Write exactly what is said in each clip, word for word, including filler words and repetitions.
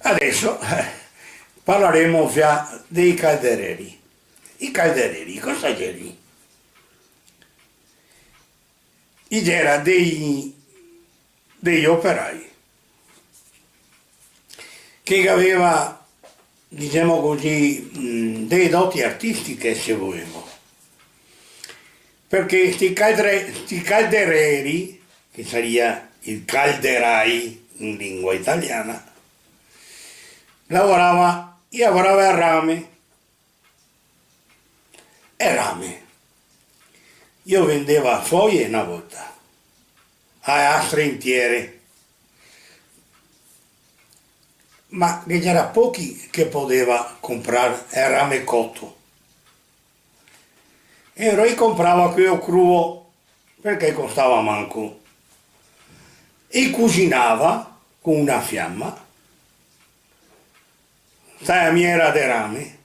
Adeso, eh, parlaremo via dei caldereri. I caldereri, cosa geri? I gera dei, dei operai che gaveva, disemo cusì, mm, dee doti artistiche, se volemo. Parché sti caldre-, sti caldereri, che saria i calderai in lingua italiana, lavorava, i lavorava a rame. E rame. Io vendeva foie na volta, a astre intiere, ma ghe gera pochi che podeva comprar el rame coto. E alora i comprava queo cruo, parché costava manco. E i cusinava co na fiama, sta lamiera de rame,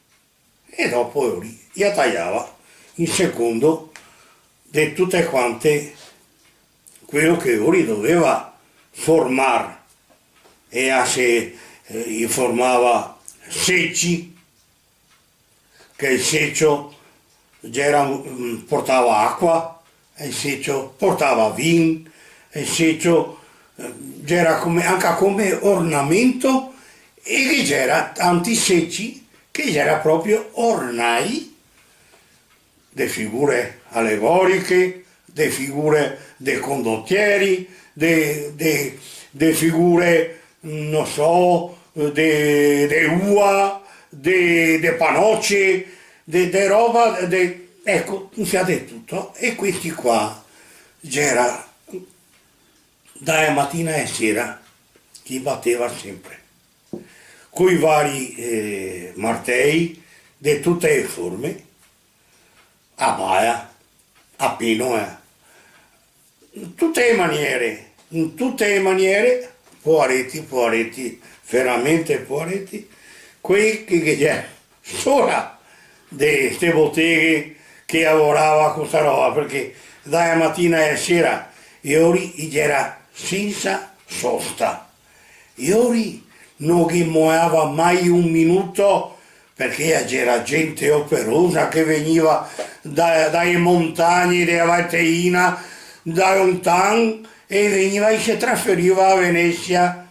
e dopo lori i a taiava in secondo de tute quante queo che lori doveva formar, e a se, eh, i formava seci, che el secio gera, mm, portava acua, el secio portava vin, el secio, eh, gera come, anca come ornamento, e che gera tanti seci che gera proprio ornai de figure alegoriche, de figure de condotieri, de, de, de figure, no so, de, de ua, de, de panoce, de, de roba, de, eco, un fià de tuto. E questi qua gera da matina a sera, che i bateva sempre, coi vari, eh, martei, de tute le forme, a baia, a pinola, in tute le maniere, in tute le maniere, poareti, poareti, veramente poareti, quei che, che ghe xe sora de ste boteghe che lavorava co sta roba, parché da matina a sera, e lori i gera sensa sosta. E lori no ghe moava mai un minuto, parché gera gente operosa che vegniva da, da le montagne dela Valteina, da lontan, e vegniva e se trasferiva a Venesia.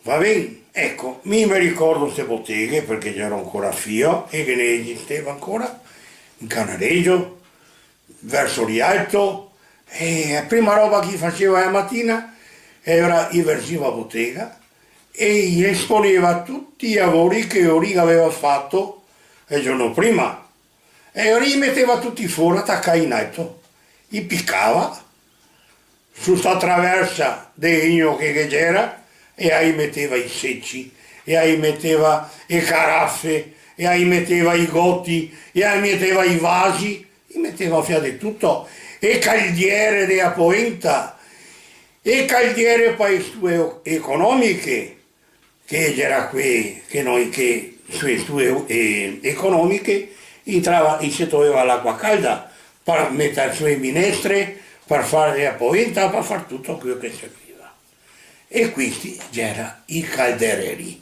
Va ben? Eco, mi me ricordo ste boteghe, parché gero ancora fio e che ne esisteva ancora, in Canaregio, verso Rialto, e la prima roba che i faseva la matina, e alora i verziva a botega, e i esponeva tuti i lavori che lori gaveva fato el giorno prima, e alora i meteva tuti fora, tacai in alto, i picava su sta traversa de legno che, che gera, e là i meteva i seci, e là i meteva le carafe, e là i meteva i goti, e là i meteva i vasi, i meteva un fià de tuto, e caldiere de la poenta, e caldiere pa le stue economiche, che gera quee che noi, che su le stue, eh, economiche, i trava, i se toeva l'acua calda par meter su le minestre, par far la poenta, par far tuto queo che serviva. E questi gera i caldereri.